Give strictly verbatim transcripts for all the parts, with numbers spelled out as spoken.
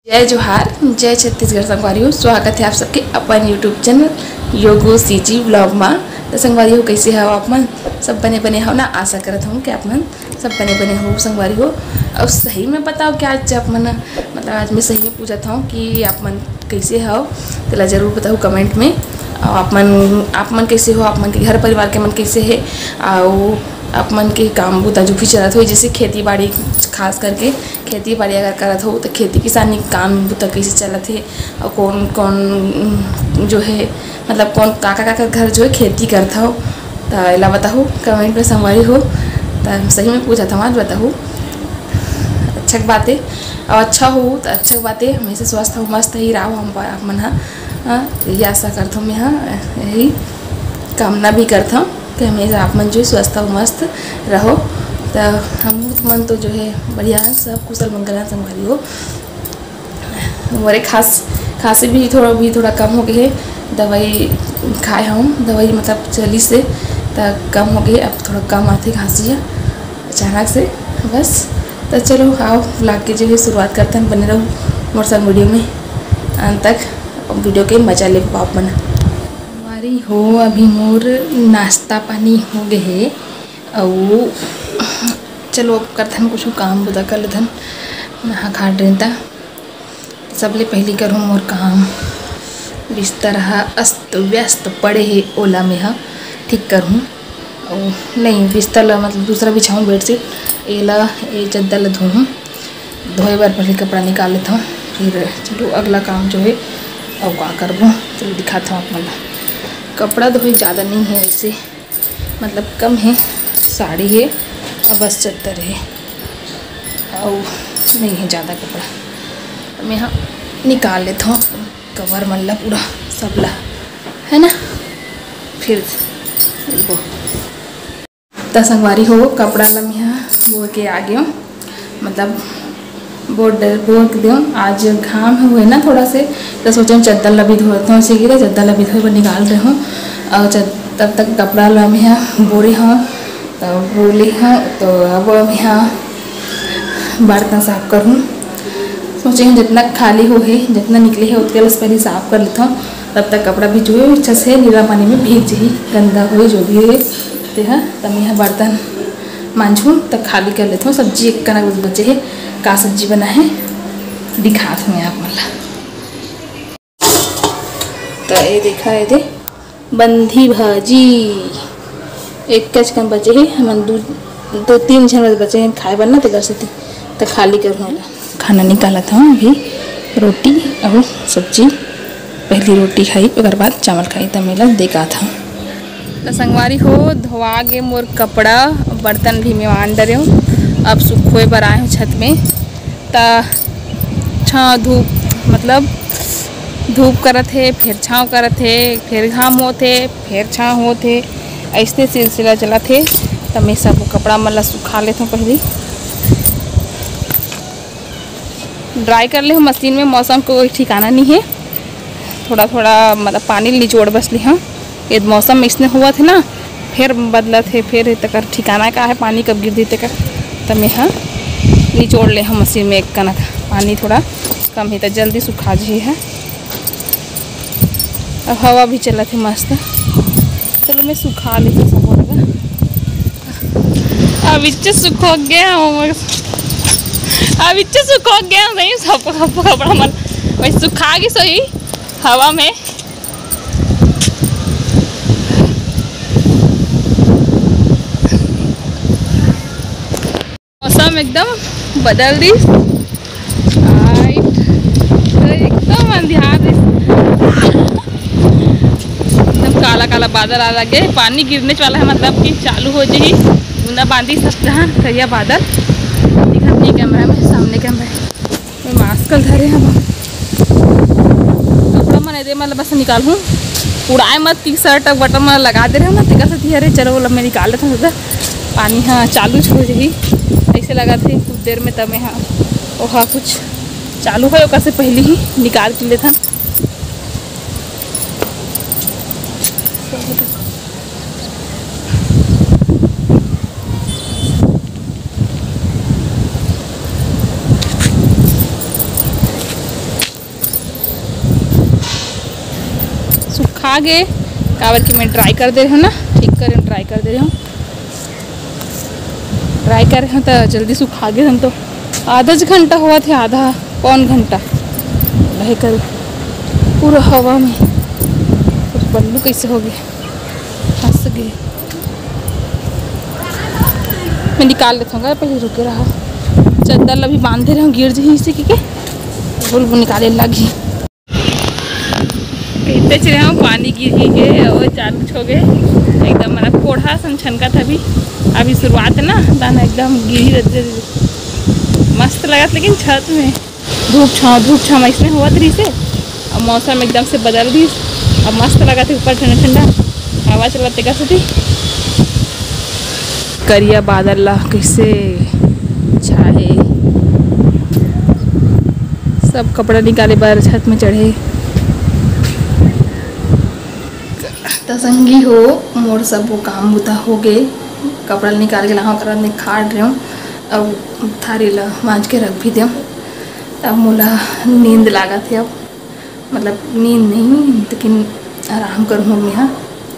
जय जोहार, जय छत्तीसगढ़ संगवारी हो। स्वागत है आप सबके अपन YouTube चैनल योगो सीजी व्लॉग मा। तो संगवारी हो, कैसे हो आप मन? सब बने बने हो ना? आशा करत हूँ कि आप मन सब बने बने हो संगवारी हो। अब सही में बताओ कि आज आप मन, मतलब आज मैं सही में पूछत हूँ कि आप मन कैसे हो, तेला जरूर बताओ कमेंट में। और आप मन, आप मन कैसे हो, आप मन के घर परिवार के मन कैसे है, और आप मन के काम बुता जो भी चलत हो, जैसे खेती बाड़ी, खास करके खेती बाड़ी अगर करत हो तो खेती किसानी काम बुता कैसे चलत है, और कौन कौन जो है, मतलब कौन काका काका घर जो है खेती करत हो, तो एला बताओ कमेंट में संगवारी हो। तो सही में पूछत हूँ, आज बताओ। अच्छा के बात है, और अच्छा हो तो अच्छा के बात है, हमेशा स्वस्थ हो, मस्त ही रहो हम आप मन हा। हाँ, यही आशा करत हूँ मैं, हाँ, यही कामना भी करत हूँ कि हमेशा आप मन जो है स्वस्थ हो, मस्त रहो। तो हम मन तो जो है बढ़िया है, सब कुशल मंगल है संगवारी हो। मोरे खास, खांसी भी थोड़ा, भी थोड़ा कम हो गए है, दवाई खाए हूँ, दवाई मतलब चली से त कम हो गए, अब थोड़ा कम आते खांसी है अचानक से। बस, तो चलो आओ vlog के जो है शुरुआत करते हैं, बने रहो मोर संग वीडियो में अंत तक, वीडियो के मजा ले पाओ आप मन। संगवारी हो, अभी मोर नाश्ता पानी हो गए है, अउ चलो अब करथन कुछ काम बुता कर लेथन, नहा खा डरेन ता। सबले पहली करहूँ मोर काम, बिस्तर ह अस्त व्यस्त पड़े हे, ओला में ह ठीक करहूँ। अउ नहीं, बिस्तर ला मतलब दूसरा बिछाऊँ बेडशीट, एला, ए चद्दर ला धोहूँ। धोए बर पहले कपड़ा निकाल लेथव, फिर चलो अगला काम जो है अउ का करबो, चलो दिखाथव आप मन ला। कपड़ा धोए ज़्यादा नहीं है वैसे, मतलब कम है, साड़ी है और बस चद्दर है, अउ नहीं है ज़्यादा कपड़ा। तो मैं यहाँ निकाल लेथव कवर मन ला पूरा सब ला, है ना, फिर मिलबो। त संगवारी हो, कपड़ा ला मैं बोर के आ गयो, मतलब बोर डर, बोर के देव। आज घाम हुए ना थोड़ा से, तो सोचे चद्दर ला भी धोत हूँ, इसी के लिए चद्दर ला भी धोए बर निकाल रहे हूँ। और चद-, तब तक कपड़ा ला मैं बोरे हूँ, तो बोले हूँ, तो अब मैं बर्तन साफ करूँ। सोचे हूँ जितना खाली हो है, जितना निकले है, उतके ला पहले साफ कर लेता हूँ। तब तक कपड़ा भी जो है अच्छा से नीला पानी में भीग जाही, गंदा होए जो भी है ते ह। त मैं ह बर्तन मांजहूँ त खाली कर लेता हूँ। सब्जी एक कनक बचे है, का सब्जी बना है दिखात हूँ मैं आप मन ला। त ये देखा, ये दे बंधी भाजी एक कचकन बचे है, हमन दू, दो तीन झन बचे हैं खाए बर ना, तेकर सेती त खाली करहूँ एला। खाना निकालत हूँ अभी, रोटी और सब्जी। पहली रोटी खाई, ओकर बाद चावल खाई, त मेला देखात हूँ। त संगवारी हो, धोआ गे मोर कपड़ा, बर्तन भी मैं मान डरे हूँ। अब सुखोए बर आए हूँ छत में, त छाँव धूप, मतलब धूप करत हे, फिर छाँव करत हे, फिर घाम होत हे, फिर छाँव होत हे, ऐसने सिलसिला चलत हे। त मैं सब कपड़ा मन ला सुखा लेथों पहली। ड्राई कर ले हूँ मशीन में, मौसम कोई ठिकाना नहीं है। थोड़ा थोड़ा मतलब पानी निचोड़ बस ली हूँ। ये मौसम इसने हुआ थे ना, फिर बदलत है, फिर तकर ठिकाना का है, पानी कब गिर दी तकर। त मैं हाँ निचोड़ ले हूँ मशीन में एक कनक, पानी थोड़ा कम ही त जल्दी सुखा जी है। अब हवा भी चलत है मस्त। चलो मैं सुखा लेती हूँ सब लगा। अब इच्चे सुखो गया हूँ, अब इच्चे सुखो गया हूँ, नहीं सब कप-, कपड़ा मन वही सुखा गई सही हवा में। मौसम एकदम बदल दिस। आइट, तो एकदम अंधियार दिस। एकदम काला काला बादल आ लगे, पानी गिरने वाला है, मतलब कि चालू हो जाही। बूंदा बांदी सब जहाँ करिया बादल दिखत नहीं कैमरा में, सामने कैमरा में। मैं मास्क ल धरे हव, कपड़ा मन एदे मन ल बस निकालहूँ, उड़ाए मत टी शर्ट अउ बटन मन लगा दे रहे हो ना, तेकर सेती। अरे चलो, ओला मैं निकाल लेथव, पानी हाँ चालू हो जाही, ऐसे लगत हे कुछ देर में। तब मैं हाँ ओहा कुछ चालू होय, ओकर से पहली ही निकाल के लेथन। खा गे, काबर कि मैं dry कर दे रहे हूँ ना, ठीक करे dry कर दे रहे हूँ। Dry करे हंव त जल्दी सुखा गे हन। तो आधा ज घंटा होवत हे, आधा पौन घंटा रहे करे पूरा हवा में। तो पल्लू कैसे हो गए, फंस गए। मैं निकाल लेता हूँ, पहले रुके रहा। चद्दर ला भी बांधे रहे हूँ, गिर जही इसे के, के। फूल निकाले लगी। इतने चिरे हम पानी गिर ही के, वो चालू हो गए एकदम, मतलब कोढ़ा सन छनका था अभी। अभी शुरुआत है ना, दाना एकदम गिरी रहते, मस्त लगत, लेकिन छत में धूप छाँव, धूप छाँव ऐसने होवत रहिस हे। अब मौसम एकदम से बदल दिस, अब मस्त लगत हे, ऊपर ठंडा ठंडा हवा चलत हे, का सुधी। करिया बादल ला कैसे छाए, सब कपड़ा निकाले बर छत में चढ़े। त संगी हो, मोर सब वो काम बुता हो गे, कपड़ा निकाल के लाहूँ, ओकरा निखार रहे हूँ। अब थारी ला मांज के रख भी देम। अब मोला नींद लागत हे, अब मतलब नींद नहीं, लेकिन आराम करहूँ मैं। हाँ,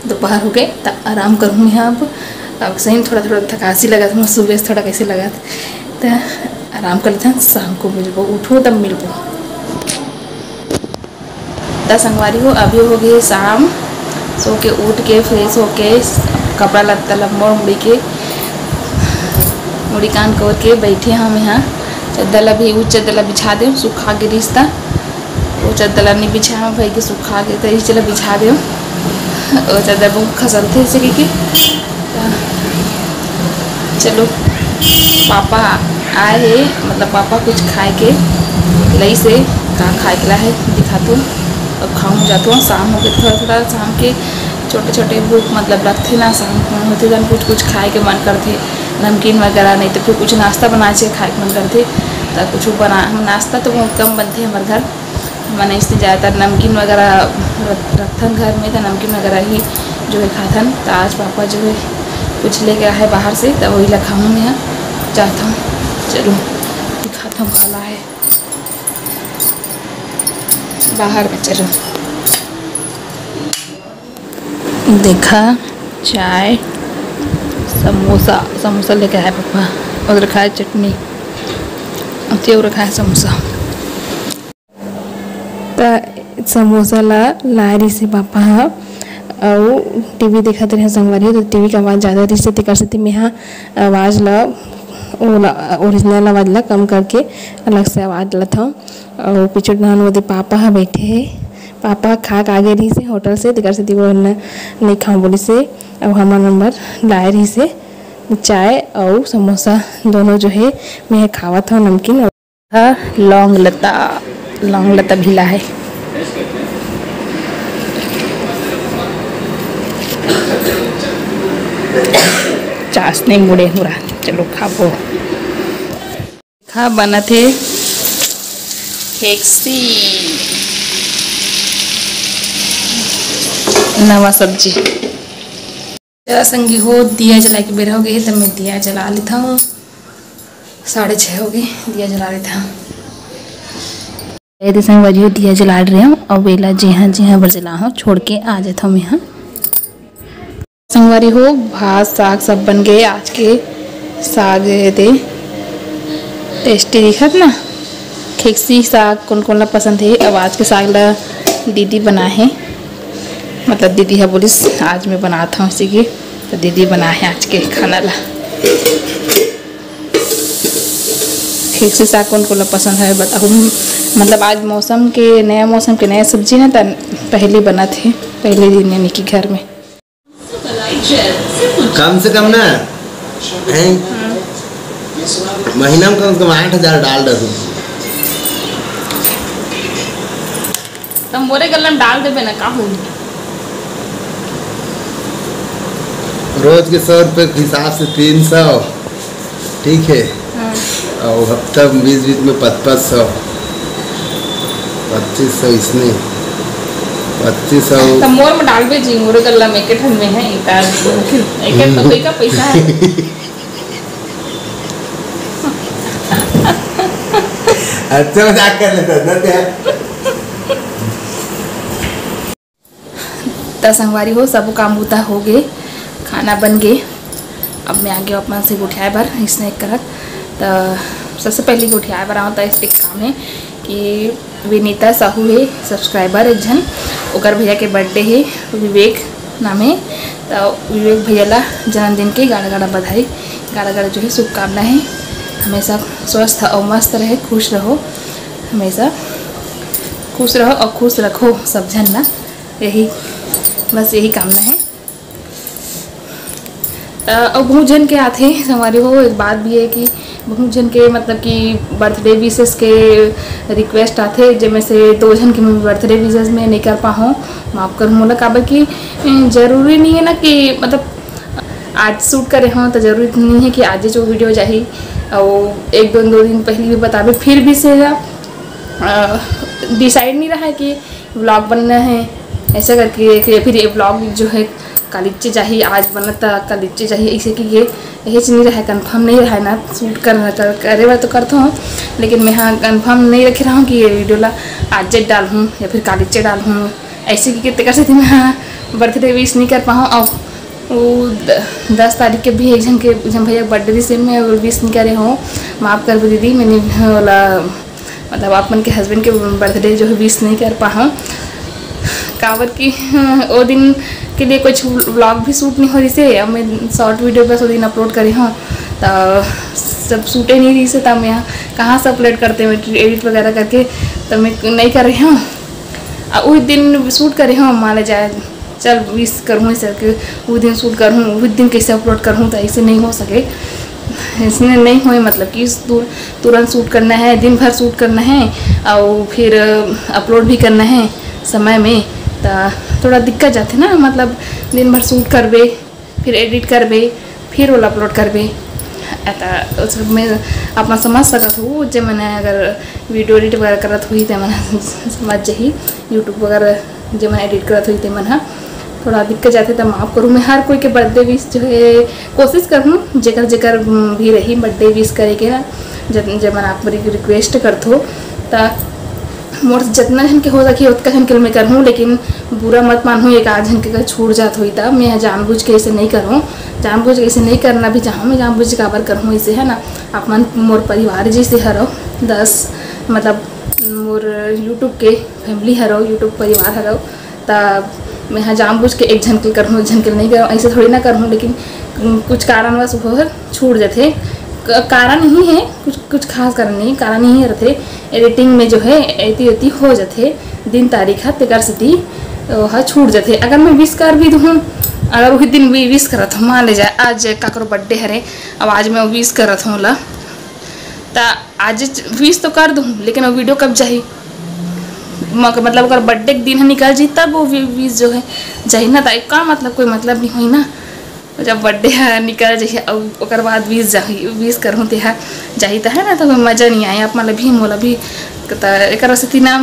दोपहर हो गए, त आराम करहूँ मैं। अब अब सही में थोड़ा थोड़ा थकासी लगत हे, सुबह से थोड़ा कैसे लगत, त आराम कर लेते हैं, शाम को मिलबो, उठो तब मिलबो। त संगवारी हो, अभी हो गए शाम, सो के उठ के फ्रेश होके कपड़ा लत्ता ला मोड़ मुड़ी के, मुड़ी कान कोर के बैठे हम यहाँ। चद्दर ला भी, उ चद्दर ला बिछा दे, सुखा गिरिस त। वो चद्दर ला नहीं बिछा हम भाई के, सुखा के त इही चला बिछा दे। वो चद्दर बहुत खसलथे इसे के, के। चलो, पापा आए हे, मतलब पापा कुछ खाए के लइस हे, का खाए के ला हे दिखाथों। अब खाऊँ जाथों, शाम हो गए, थोड़ा थोड़ा शाम के छोटे छोटे भूख मतलब लगथे ना, शाम होथे तन कुछ कुछ खाए के मन करथे, नमकीन वगैरह, नहीं तो फिर कुछ नाश्ता बनाए से खाए के मन करथे। त कुछ बना, हम नाश्ता तो बहुत कम बनथे हमर घर, मने इसने ज़्यादातर नमकीन वगैरह रख-, रखथन घर में, त नमकीन वगैरह ही जो है खाथन। त आज पापा जो है कुछ लेके आए बाहर से, त वही ला खाऊँ मैं, जाथों। चलो दिखाथों का लाए बाहर में, चलो। देखा, चाय, समोसा, समोसा लेके आए पापा, और रखा है चटनी, सेव रखा है, समोसा। त समोसा ला लाए रहिस हे पापा ह, अउ टीवी देखत रहे संगवारी, त टीवी के आवाज़ ज़्यादा रहिस हे, तेकर सेती मेहा आवाज़ ला, ओला, ओरिजिनल आवाज़ ला कम करके अलग से आवाज़ लथव। अउ पीछू डहान ओदे पापा ह बैठे हे, पापा खा के आगे रहिस हे होटल से, तेकर सेती वो न-, नइ खाऊं बोलिस हे। अउ हमर नंबर लाए रहिस हे चाय अउ समोसा, दोनों जो हे मैं खावत हव नमकीन। अउ ह लौंग लता, लौंग लता भी लाए हे। चास नहीं मुड़े हुआ, चलो खाबो। खा बनत हे खेकसी, नवा सब्जी। जरा संगी हो, दिया जलाए के बेरा हो गए, त मैं दिया जला लेता हूँ। साढ़े छः हो गए, दिया जला लेता हूँ। ए दे संगवारी हो, दिया जला रहे हूँ, अउ बेला जिहाँ जिहाँ बर जला हूँ, छोड़ के आ जाता हूँ यहाँ। संगवारी हो, भात साग सब बन गए आज के। साग ए दे tasty दिखत ना, खेकसी साग कोन कोन ला पसंद हे। अब आज के साग ला दीदी बनाए हे, मतलब दीदी ह बोलिस आज मैं बनात हव इसी के, त दीदी बनाए हे आज के खाना ला। खेकसी साग कोन कोन ला पसंद हे बताहू, मतलब आज मौसम के नया, मौसम के नया सब्जी हे, त पहली बनत हे, पहले दिन यानी कि घर में। कम से कम ना, हैं? महीना में कम से कम आठ हजार डाल रहे। त मोरे गल्ला में डाल देबे ना, का होही? रोज के सौ रुपये के हिसाब से तीन सौ, ठीक है? हाँ। अउ हफ्ता में बीच बीच में पाँच पाँच सौ, पच्चीस सौ, इसने पच्चीस सौ। त मोर में डालबे जी, मोरे गल्ला में एके ठन में है, एक आध, एक आध तो हम्म। कई का पैसा है। अच्छा मजाक कर लेता है ना क्या? त संगवारी हो, सबो काम बूता हो गे, खाना बन गे। अब मैं आगे अपन से गोठियाए बर snack करत। त सबसे पहले गोठियाए बर आऊँ त एक काम है कि विनीता साहू है subscriber एक झन, ओकर भैया के birthday है, विवेक नाम है। त विवेक भैया ला जन्मदिन के गाड़ा गाड़ा बधाई, गाड़ा गाड़ा जो है शुभकामना है। हमेशा स्वस्थ और मस्त रहे, खुश रहो, हमेशा खुश रहो और खुश रखो सब झन ला। यही, बस यही कामना है। अ, अउ बहुत झन के आथे संगवारी हो, एक बात भी है कि बहुत झन के मतलब कि birthday wishes के request आथे, जेमे से दो झन के मैं birthday wishes में नहीं कर पाहूँ, माफ़ कर मोला, काबर कि, अ, जरूरी नहीं है ना कि मतलब आज shoot करे हों तो जरूरी नहीं है कि आज जो video जाही, और एक दो, दो दिन पहले भी बताबे, फिर भी से, अ, decide नहीं रहा है कि vlog बनना है ऐसा करके, कि फिर ये vlog जो है कालिच्चे जाही, आज बनत त कालिच्चे जाही, ऐसे कि ये यही चीज नहीं रहा है, confirm नहीं रहा है ना। Shoot करना कर, करे बर तो करत हूँ, लेकिन मैं हाँ confirm नहीं रखे रहा हूँ कि ये video ला आज डालहूँ या फिर कालिच्चे डालहूँ, ऐसे कि तेकर सेती मैं हाँ birthday wish नहीं कर पाऊँ। और वो द-, दस तारीख के भी एक झन के, झन भैया के birthday रिहिस, मैं wish नहीं करे हूँ, माफ़ करबे दीदी, मैंने ओला मतलब आप मन के husband के birthday जो है wish नहीं कर पाहूँ, काबर कि वो दिन के लिए कुछ vlog भी shoot नहीं हो रहिस हे। अब मैं short video बस वो दिन upload करे हूँ, तो सब shoot ही नहीं रहिस हे, तो मैं कहाँ से upload करते, मैं edit वगैरह करके, तो मैं नहीं कर रही हूँ। आ, उस दिन shoot करे हूँ, मान ले जाए चल wish करहूँ, ऐसे करके उस दिन shoot करहूँ, उस दिन कैसे upload करहूँ, तो ऐसे नहीं हो सके, इसने नहीं होए, मतलब कि तु-, तुरंत shoot करना है, दिन भर shoot करना है और फिर upload भी करना है समय में, तो थोड़ा दिक्कत जाथे ना, मतलब दिन भर shoot करबे, फिर edit करबे, फिर ओला upload करबे। एता सब में आप मन समझ सकत हो, जे मन अगर video edit वगैरह करत होही, ते मन समझ जाही, YouTube वगैरह जे मन edit करत होही, ते मन ह थोड़ा दिक्कत जाथे, त माफ़ करूँ। मैं हर कोई के birthday wish जो है कोशिश करहूँ, जेकर जेकर भी रही birthday wish करे के ना, जब, जब मन आप मोर request करथो, त मोर से जतना झन के हो सके, ओतका झन के मैं करहूँ, लेकिन बुरा मत मानहूँ, एक आध झन के अगर छूट जात होही, त मैं जानबूझ के ऐसे नहीं करहूँ, जानबूझ के ऐसे नहीं करना भी चाहूँ। मैं जानबूझ के काबर करहूँ ऐसे, है ना? आप मन मोर परिवार जैसे हरव, दस, मतलब मोर YouTube के family हरव, YouTube परिवार हरव, त मैं ह जानबूझ के एक झन के करहूँ, एक झन के नहीं करहूँ, ऐसे थोड़ी ना करहूँ, लेकिन कुछ कारणवश वो हर छूट जाथे। क-, कारण ही है, कुछ, कुछ खास कारण नहीं, कारण ही रहथे, editing में जो है एती ओती हो जाथे, दिन तारीख ह, तेकर सेती ओह छूट जाथे। अगर मैं wish कर भी दूँ, अगर वही दिन भी wish करत हूँ, मान ले जाए आज काकरो birthday हरे, अब आज मैं wish करत हूँ ओला, त आज wish तो कर दूँ, लेकिन वो video कब जाही? मक-, मतलब ओकर birthday के दिन ह निकल जाही, तब वो wi-, wish जो है जाही ना, त का मतलब, कोई मतलब नहीं होही ना। जब birthday ह निकल जाही अउ ओकर बाद wish जाही, wish करहूँ, तेहा जाही, त है ना, त कोई मजा नहीं आए। आप मतलब भी, मोला भी, त एकर सेती ना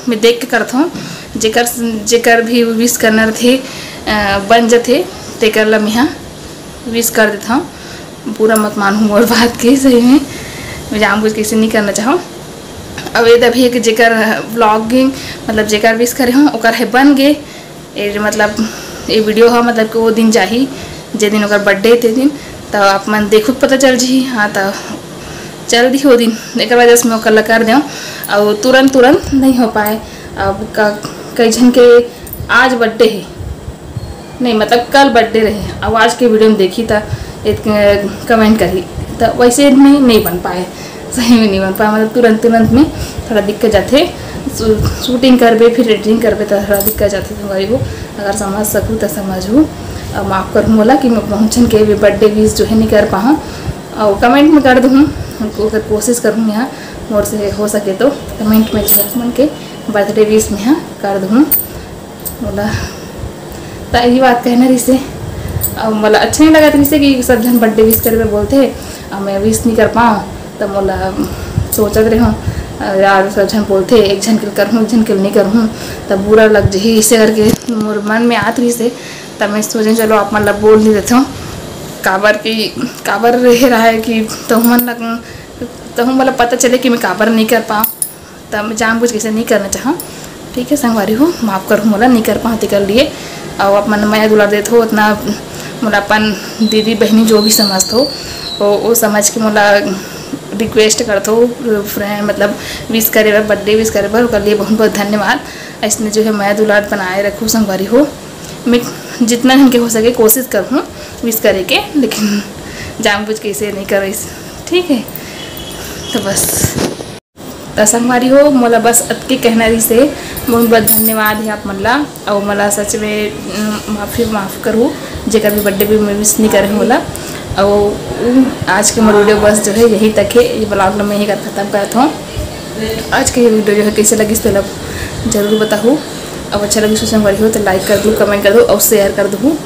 मैं देख के करत हूँ, जेकर, जेकर भी wish करना रथे, अ, बन जथे, तेकर ला मैं ह wish कर देत हूँ। बुरा मत मानहू मोर बात के, सही में मैं जानबूझ के ऐसे नहीं करना चाहूँ। अब ये अभी एक जेकर vlogging, मतलब जेकर wish करे हूँ, ओकर है बन गे। ये जो मतलब ये video ह, मतलब कि वो दिन जाही, जे दिन ओकर birthday, ते दिन, त आप मन देखो, पता चल जही। हाँ, त चल दी वो दिन, एकर वजह से मैं ओकर ला कर देव। और तुरंत, तुरंत नहीं हो पाए। अब का, कई झन के आज birthday है, नहीं, मतलब कल birthday रहे, अब आज के video में देखी त एक comment करही, त वैसे में नहीं बन पाए, सही में नहीं बन पाए। मतलब तुरंत, तुरंत में थोड़ा दिक्कत जाथे। शू-, shooting करबे, फिर editing करबे, त थोड़ा दिक्कत जाथे संगवारी हो। अगर समझ सकू त समझू, अब माफ़ करहू मोला कि मैं बहुत झन के भी birthday wish जो है नहीं कर पाहूँ, और comment में कर दूँ, अगर कोशिश करहूँ यहाँ मोर से हो सके तो comment में जो है मन के birthday wish में हाँ कर दूँ। मोला त यही बात कहना रहिसे। अब मोला अच्छा नहीं लगत रहिसे कि सब झन birthday wish करे बर बोलथे, अब मैं wish नहीं कर पाऊँ। त मोला सोचत रहूँ, यार, सब झन बोलथे, एक झन के करहूँ, एक झन के नहीं करहूँ, त बुरा लग जही, इसे करके मोर मन में आत रहिसे। त मैं सोचे, चलो, आप मन ला बोल नहीं देथों, काबर कि, काबर रहे रहा है कि तहु मन ला, तहु मोला पता चले कि मैं काबर नहीं कर पाऊँ। त मैं जानबूझ के ऐसे नहीं करना चाहूँ। ठीक है संगवारी हो, माफ़ करहू मोला, नहीं कर पाऊँ तेकर लिए। अउ आप मन मया दुलार देथो, उतना मोला अपन दीदी बहिनी जो भी समझथो, वो, वो समझ के मोला रिक्वेस्ट करथो, फ्रेंड मतलब विश करे बर, बर्थडे विश करे बर, ओकर लिए बहुत बहुत धन्यवाद। ऐसने जो है मया दुलार बनाए रखू संगवारी हो। मैं जितना झन के हो सके कोशिश करहूँ विश करे के, लेकिन जानबूझ के इसे नहीं करिस, ठीक है। तो बस, त संगवारी हो, मोला बस अतके कहना रहिस हे। बहुत बहुत धन्यवाद हे आप मन ला, अउ मोला सच में, उम, माफी, माफ करू जेकर भी बर्थडे भी मैं विश नहीं करे मोला। अउ उम, आज के मोर वीडियो बस जो है यही तक है। ये ब्लॉग ला मैं यही कर खत्म करत हूँ। आज के ये वीडियो जो है कैसे लगिस तेला जरूर बताहू। अब अच्छा लगिस संगवारी हो तो लाइक कर दू, कमेंट कर दू अउ शेयर कर दू।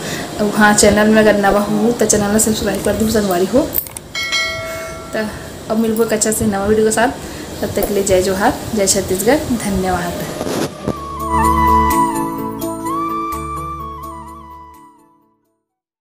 अउ हाँ, चैनल में अगर नवा हो तो चैनल ला सब्सक्राइब कर दू संगवारी हो। त अब मिलबो एक अच्छा से नवा वीडियो के साथ। तब तक के लिए जय जोहार, जय छत्तीसगढ़, धन्यवाद।